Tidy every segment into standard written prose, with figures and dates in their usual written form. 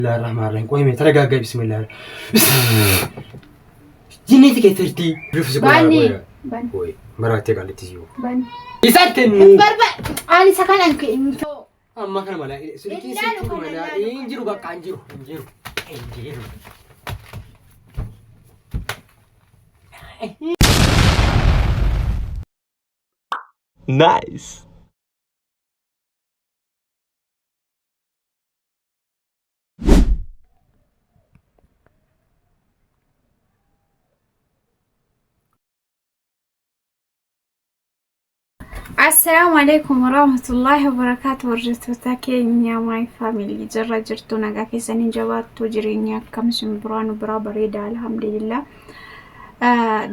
Bismillahirrahmanirrahim. Qoy mee taragaaggaa bismillah. Jinniiti keessatti. Bani. Bani. Qoy maraattee qaalitti si'u. Bani. Isaan kennu. Barba ani isa kanan kennu. Amma kana mala silkii Hin laalu silkii kana mala laalu hin jiru bakka hin jiru hin jiru hin jiru. Nice. Assalaamu alaikum warahmatullahi wabarakaatu hordoftoota keenya my family jirra jirtu nagaa keessanii jabaattu jireenya akkam isin biraa nu biraa bareeda alhamdulillah.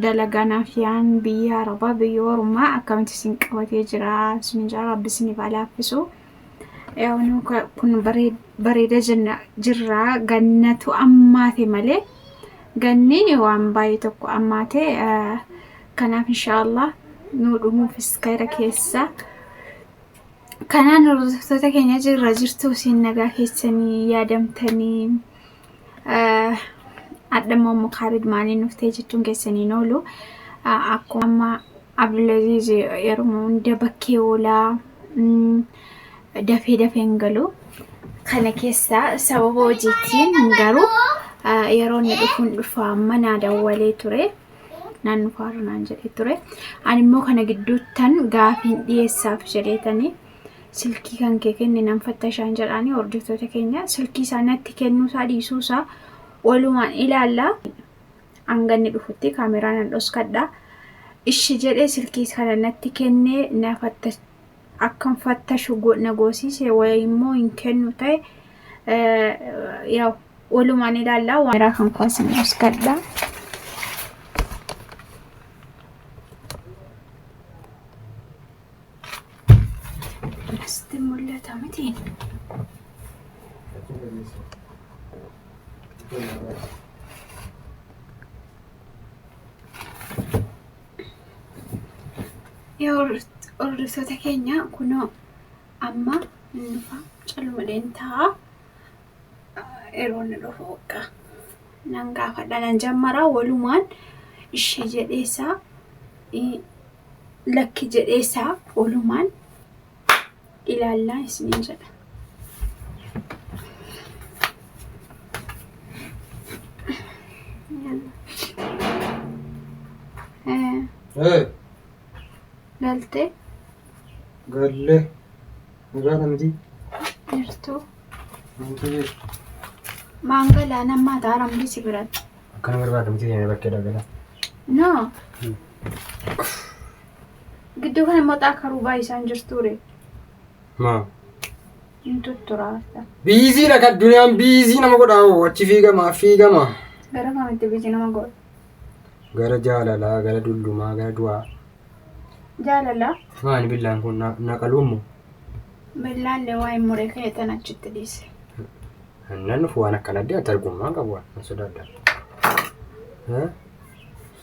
Dalagaa naaf yaan biyya arabaa biyya ormaa akkamitti isin qabatee jira isin jira rabbi isiniif haa laaffisu. Yaa'u nu kun bareeda jenna jirra gannatu ammaate malee ganni waan baay'ee tokko ammaate kanaaf inshaallah nu dhumuufis kayra keessa. Kanaan hordoftoota keenya jirra jirtu isin nagaa keessanii yaadamtanii adhammoo immoo Kaalid maaliin nuuf ta'e jechuun keessanii hin oolu. Akkuma amma Abdulaziz yeroo hunda bakkee oolaa dafee dafee hin galu. Kana keessa sababa hojiitiin garuu yeroo inni dhufuun dhufa amma naa dawwalee ture. Naan dhufaaru naan jedhee ture. Ani immoo kana gidduuttan gaafiin dhiyeessaaf jedheetanii silkii kan kee kenni nan fattashaan jedhaanii hordoftoota keenya silkii isaa natti kennuu isaa dhiisuu isaa walumaan ilaalla. Hanga inni dhufutti kaameraa nan dhoskadha. Ishi jedhee silkii kana natti kennee na akkan fattashu na goosiise wayii immoo hin kennu ta'e yaa walumaan ilaalla. Kaameraa kan koo asin dhoskadha. Asitti mul'ata miti. Yaa hordoftoota keenya kunoo amma inni dhufa callumadheen ta'a. Yeroo inni dhufu bakka nan gaafadha nan jammara walumaan ishee jedheesaa lakki jedheesaa walumaan ilaallaa isiniin jedha. Galtee Galle. Nagaa namti. jirtu Namti jiru. maan galaa nammaa ta'a si biratti. Akkana barbaadamti bakkee dhagala. No. Gidduu kana immoo xaakaruu baay'isaan jirtuure. Maa? Hin tutturaa. Biiziidha kan duniyaan biizii nama godhaa hoo achi fiigama fiigama. Gara kamitti biizii nama godha? Gara jaalalaa, gara dullumaa, gara du'aa. Jaalala. Maani billaan kun na qaluu immoo. Billaan waa hin muree ka'e tan achitti dhiise. Nan dhufu waan akkana adda ati argummaa qabu waan nan sodaadha.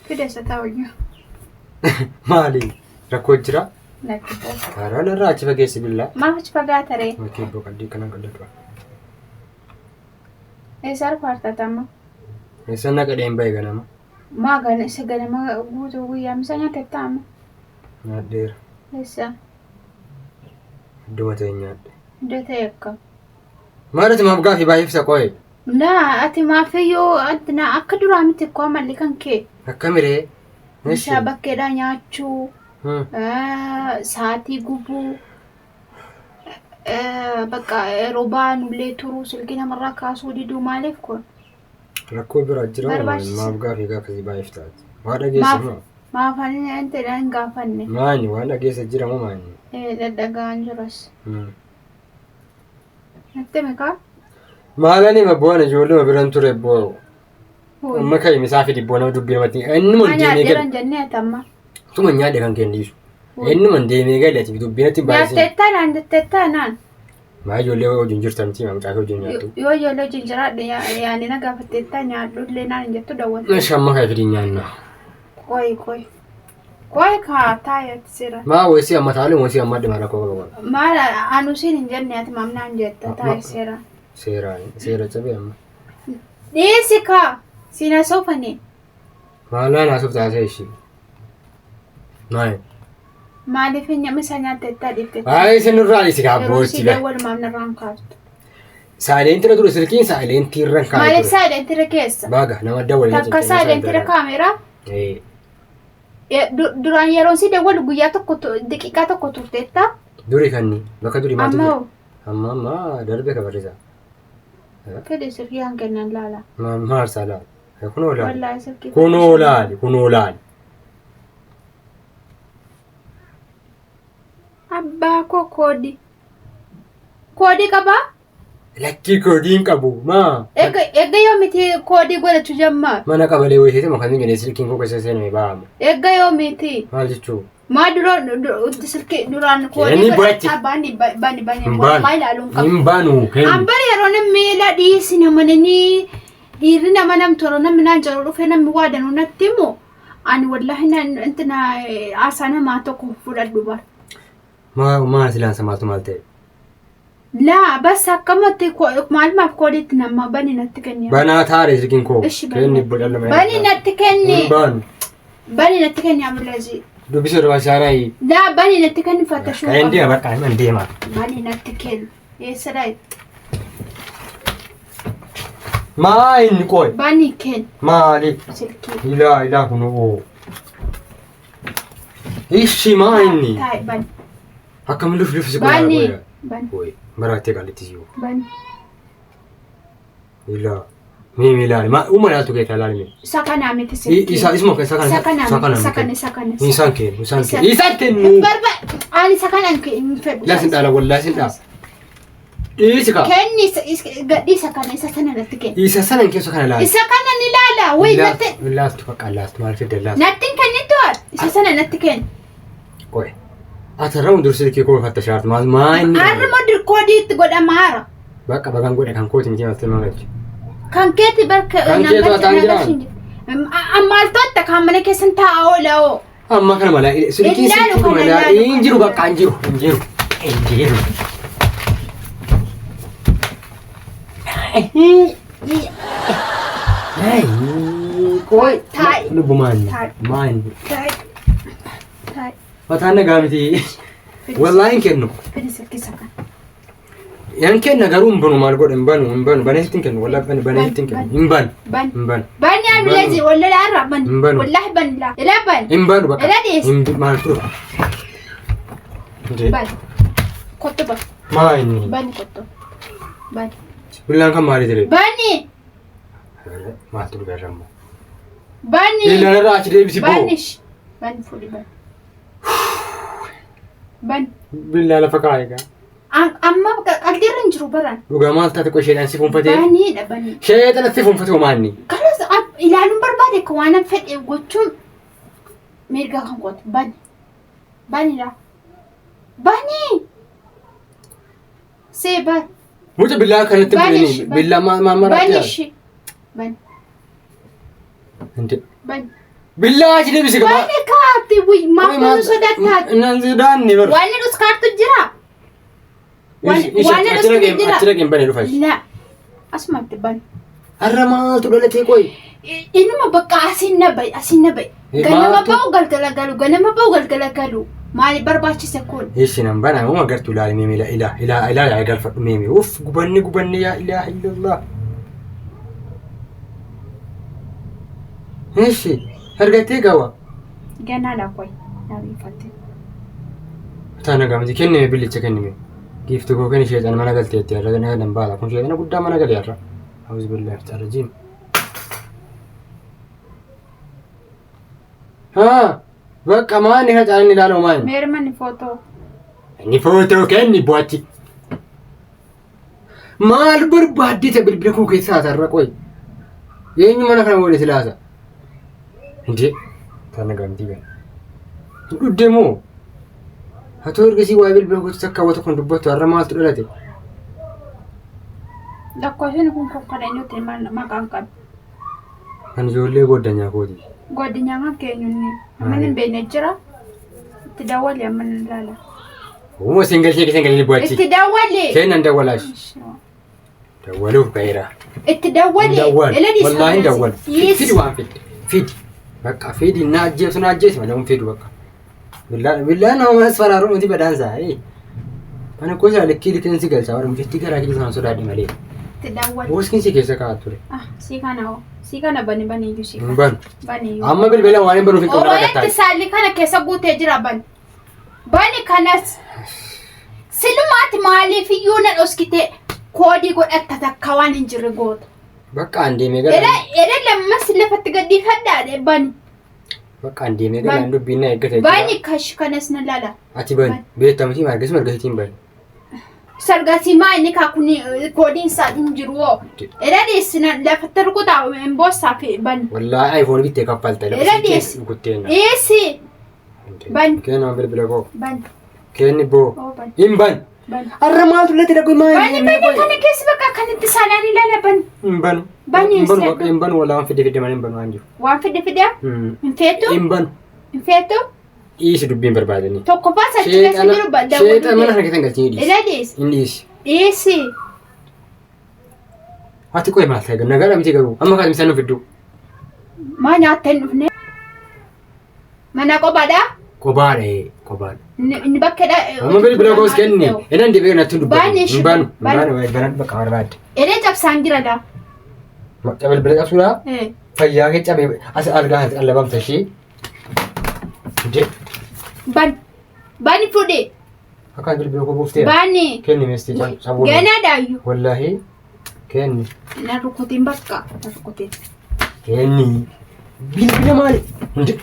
Fide isa ta'uyyuu. Maali? Rakkoo jira? Natti tola. Karaa narraa achi fageessi billaa. Maaf achi fagaata ree? Bakki iddoo qalbii kanan qalladhu. Eessa arfaartata amma? Eessa naqa dheen bahe ganama? Maa gana isa ganama guutuu guyyaa misa nyaatetta amma? Nyaadheera. Eessa? Idduma ta'e nyaadhe. Iddoo ta'e akkam? Maalati maaf gaafii baay'ee ibsa qo'e? Naa ati maafiyyuu ati na akka duraa miti koo amalli kan kee. Akkamiree? Meeshaa bakkeedhaa nyaachuu, sa'aatii gubuu, bakka yeroo baanullee turuu silkii namarraa kaasuu diduu maaliif kun? Rakkoo biraa jira Barbaachisa. maaf gaafii gaafii baay'ee taati. Waa dhageessa Maaf moo? maaf ani hin hin gaafanne. Maani waan dhageessa jira moo maani? Dhadhagaan jiras. Natti meeqa? Maalan hima bu'aan ijoolluma biran ture bu'aa. Amma kan himisaa fi dhibboo nama dubbii namatti innuma Maa deemee nyaadheera gale. hin jennee ati amma. Tuma nyaadhe kan kenniisu. Innuma deemee gale ati dubbii natti hin baay'isin. Nyaatteettaa naan jetteettaa naan. Maa ijoollee wajjin jirta miti maa mucaa kee wajjin nyaattu. Yoo ijoollee wajjin jiraadhe yaani na gaafatteettaa nyaadhu illee naan hin jettu dawwalte. Meeshaa amma kan fidii nyaanna. Qoy qoy. Qoy kaa taa'e ati seera. Maa wayisii amma taalee wayisii amma dhima rakkoo qaba. Maal anu siin hin jenne ati maam naan jetta taa'e seera. Seeraan seera cabee amma. Dhiisi kaa siin haasofani. Maalaan haasofta taasisa ishee. Maali? Maaliif hin isaa nyaatte itti dhiifte? Baay'ee isin irraa dhiisi kaa Yeroo boochi sii bee. dawwalumaaf narraan kaaftu. Saayilentii ture silkiin saayilentii irra kaa'ee Maaliif ture. saayilentii irra keessa? Baga nama dawwalee Takka saayilentii irra kaameeraa duraan yeroon si dawwalu guyyaa tokko daqiiqaa tokko turteetta. Duri kanni bakka durii maaltu Amma jira? hoo Amma amma darbe kabarrisaa. fedhe silkii kan kennan laala. Maarsaa laali. Kunoo laali. Wallaahi silkii. Kunoo laali. Kunoo laali. Abbaa koo koodii. Koodii qabaa? Lakkii koodii hin qabu. Maa? Eegga yoomiti koodii godhachuu jammaa? Mana qabalee wayii seete kan hin silkiin koo keessa seename ba'ama. Eegga yoomiti? Maal jechuu? Maa duraan silkii duraan koodii Kenni bu'achi. godhachaa baani baani baani Hin baanu. maa ilaaluun qabu. Hin baanu. Kenni. Ambara yeroo namni miila dhiisi nama nani dhiirri nama nam tolu namni naan jedhu dhufee namni waa danuu natti himu ani wallahi nan intina haasaa namaa tokko fudhadhu bara. Maa maal silaansa maaltu maal ta'e? Laa bas akkamatti maalumaaf koodiitti nama bani natti kenni. Banaa taare silkiin koo. Ishi bani. Kenni bodhalla Bani natti kenni. Hin baanu. Bani natti kenni Abdulaziz. Dubbisuu barbaachisaadhaa. Laa bani natti kenni fattashuu Kan hin deema bakka hin deema. Bani natti kenni. Eessa dha? Maa inni qoy? Bani kenni Maali? silkii. Ilaa ilaa kunoo. Ishi maa inni? Taa'i bani. Akkam luf luf si Bani. qoyaa Bani. qoy. Maraattee qaalitti si'u. Bani. Ilaa. Mee mee ilaali. Maa uuma ilaaltu keessa ilaali mee. Isa kanaa miti silkii. Isa isuma isa kana Isa kanaa isa miti kana isa kana isa kana. Isaan kennu isaan kennu isaan kennu. Barba ani isa kana hin fedhu. Laa sin dhaala wallaahi sin dhaala. Dhiisi kaa. Kenni gadhiisa kana isa sana natti kenni. Isa sana hin keessu kana ilaali. Isa kana ni ilaala wayi natti Laastu bakka laastu maal fidda laastu. natti hin kennitu isa sana natti kenni. Qoy. Ati irra hundur silkii koo fattashaartu maal maa inni. Har'a moo koodiitti godhama hara. Bakka bagan godhe kan kooti miti maaltu nama galche. Kan keeti barka Kan keetu ataan jiraan. Maaltu kan mana keessan taa'aa oola oo. Amma kana malaa silkiin Ilaalu silkii kana malaa ilaalu hin jiru bakka hin jiru hin jiru hin jiru. Qoy. Taa'i. Lubbu maanni Taa'i. maanni Taa'i. Taa'i. mataan nagaa miti. Wallaahi hin kennu. Fidi silkii isa kana. Yan kenna garuu hin banu maal godhe hin banu hin banu banee sitti hin kennu wallaahi bane banee sitti hin kennu hin banu Bani. hin banu Bani Abdulaziz wallahi har'a bani. Hin banu. Wallahi bani laa. Ilaa bani. hin banu bakka Ilaa dhiyeessi. hin maal ture. Bani. Kottu bani. Maa inni Bani kottu. Bani. billaan kan maalii ture? Bani. Maaltu dhufe irra immoo? Bani. Billaan irraa achi deebisi boo. Bani. Bani fuudhi bani. Bani. Billaa lafa kaa'e gaa. Amma qalbiirra hin jiru baran. Dhugaa maal taate qoy sheedhaan si fuunfatee? Baniidha bani. Sheexana si fuunfate homaanni. Kanas ilaaluun barbaade akka waan an fedhe gochuun mirga kan kooti. Bani. Banidha. Bani. See bani. Muca billaa kanatti Bani bulanii ishi, bani. billaa maal maal maraatti Bani yaala? ishi. Bani. Hindi. Bani. Billaa achi deebisi gabaa. Bani kaatti wuy maaf nu sodaataati. Nan sodaanne bara. Waan inni dhuskaartu jira. Waan Ishi inni achi dhuskaartu dhaqeen jira. achi dhaqeen banee dhufa. La. Asumatti bani. Har'a maaltu dhalatee qoy? Inuma bakka asiin na ba'i asiin na ba'i. Eh, Ganama maaltu- ba'u galgala galu ganama ba'u galgala galu. Maali barbaachise kun? Ishi nan bana uma gartuu ilaali meemi ila ila ila ila yaa galfadhu meemi. Uff gubanne gubanne yaa ilaha illallah. Ishi argattee gawa. Ganaadha qoy. Nabiifatte. Taana gamti kennime billicha kennime. Giifti koo kenni sheexana mana galteetti har'a gana galan baala kun sheexana guddaa mana gale har'a. Auzu billahi min rajiim. Haa bakka maanni kana caalanii ilaaluu maanni. Meerma ni footoo. Inni footoo kenni bu'achi. Maal barbaaddee ta'e bilbila koo keessaa har'a qoy. Eenyu mana kana waliin silaasa? Indee taana gamtii gana. Dhudde moo? Haa ta'u ergasii waa'ee bilbila kootti takka hawwata kun dubbattu har'a maaltu dhalate? Lakkoofsonni kun kan eenyuti maqaan qabu? Kan ijoollee goddanyaa kooti. Godinyaa kan keenyuun namni hin beekne jira. Itti dawwali amma ni ilaala. Uuma singal ishee keessa hin galini bu'achi. Itti dawwali. Kennan dawwalaash. Dawwaluuf ka'eera. Itti dawwali. Dawwal. Ila dhiisa Wallaahi hin kanas. dawwalu. Dhiisi. Fidi waan fidde. Fidi. Bakka fidi na ajjeesu na ajjeesu malee hin fidu bakka. Billaa billaa nama asfaraaru miti badaansa. Mana koo isaa likkii liteen si galcha warra mucatti garaa kiyya sana sodaadhe malee. Itti dawwali. Boskiin si keessa kaa'aa ture. Ah, sii kana hoo. Sii kana bani bani iyyuu sii Hin kana. banu. Bani iyyuu. Amma bilbila waan hin banuuf hin qabne Oromoo rakkattaa. saalli kana keessa guutee jira bani. Bani kanas silumaatti maaliif iyyuu na dhoskite koodii godhatta takka waan hin jirre goota. Bakka an deemee Era galaan era lammas lafatti gadhiifadhaa bani. bakka an deemee galaan dubbiin na eeggate jira. Bani kash kanas na lala. Ati bani beektaa miti margas margasiitiin bani. Sargasii maa inni kaa kun koodiin isaa hin jiru hoo. Era dhiyeessina lafatti rukutaa hin boossaa fi bani. Wallaahi iPhone bittee kaffalta Era lafa si dhiyeessi. keessa rukutteen. Dhiyeessi. Bani. Kenni waan bilbila koo. Bani. Kenni boo. Oo bani. Hin banu. Bani. Har'a maaltu latti dhaqu maali? Bani bani kana keessa bakka akkanatti saalaan ilaala bani. Hin banu. Bani Hin banu seetu. bakka hin banu walaa waan fide fide malee hin banu waan jiru. Waan fide fide hin feetu Hin banu. hin feetu Dhiisi dubbiin barbaadanii. tokkoffaa sachi keessa jiru Sheexana mana kana keessa hin galchini dhiisi. Ila dhiisi. Hin dhiisi. Dhiisi. Ati qoy maal ta'e nagaa miti garuu amma kan isaan nu fidduu. Maa nyaattee hin dhufne? Mana kophaadha. Kophaadha kophaadha. Inni bakkeedha. Amma bilbila koos kenni. Innan deebi'ee natti dubbatu. Baani Hin banu. Hin Baani. banu banadhu bakka barbaadde. Elee cabsaan jira daa. Macca bilbila cabsuudhaa fayyaa kee cabee as argaa allabamta ishee. Bani. Bani fuudhee. Akkaan bilbila koo buufteera. Bani. Kenni meestii sabuun. Ganaa daayyuu. Wallaahi kenni. Na rukutiin bakka. Na rukutiin. Kenni. Bilbila maali? Hindi.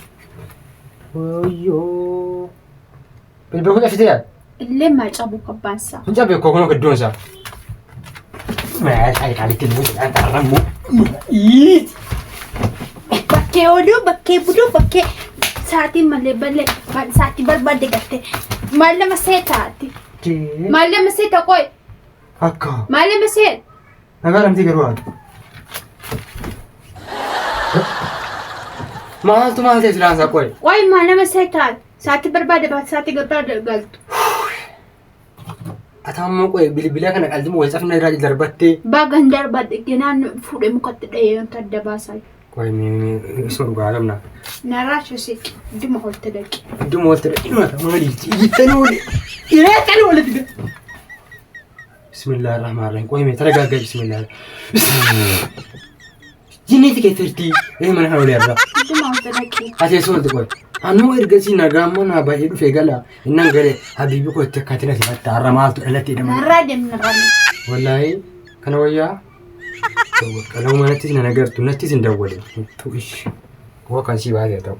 Wayyoo. Bilbila koo cabsiteera. Illee maa cabuu kabbaansaa. Hin cabe koo kunoo gidduun isaa. Maal ta'e kaalitti buusuudhaan tarramuu. Bakkee ooluu bakkee buluu bakkee sa'aatiin malee ballee sa'aatii barbaadde gatte. Maal lama seetaati. Maal lama seeta qoy. Akka. Maal lama seeta. Nagaa lamtii garuu haadha. Maaltu maal ta'e silaan isaa qoy. Qoy maal lama seetaati. Sa'aatii barbaadde baate sa'aatii barbaadde galtu. Ati ammoo qoy bilbila kana qalbii wal cafna irraa darbattee. Bagan darbaadde ganaan fuudhee mukatti dhahee wanta adda baasaa. Qoy mee isuma dhugaa qabna. Narraa shosiqi dhuma holte dhaqi. Idduma walitti dhaqi maaliif iyyitanii wali ireetanii walitti gad. Bismillah ar-Rahmaan ar-Rahiim. Qoy mee taragaaggaa bismillah. Jinniiti keessatti ee mana kana olii argaa. Dhuma holte dhaqi. Ati eessa olti qoy? Anuu ergasii nagaa mana baay'ee dhufee gala. Innan gale habiibi koo itti akkaatiin asii fatta har'a maaltu dhalatti hidhama. Narraa deemna narraa. Wallaahi kana wayyaa. Qalama manattis na nagartu nattis hin dawwale. Tu'ish. Waa kan sii baasee ta'u.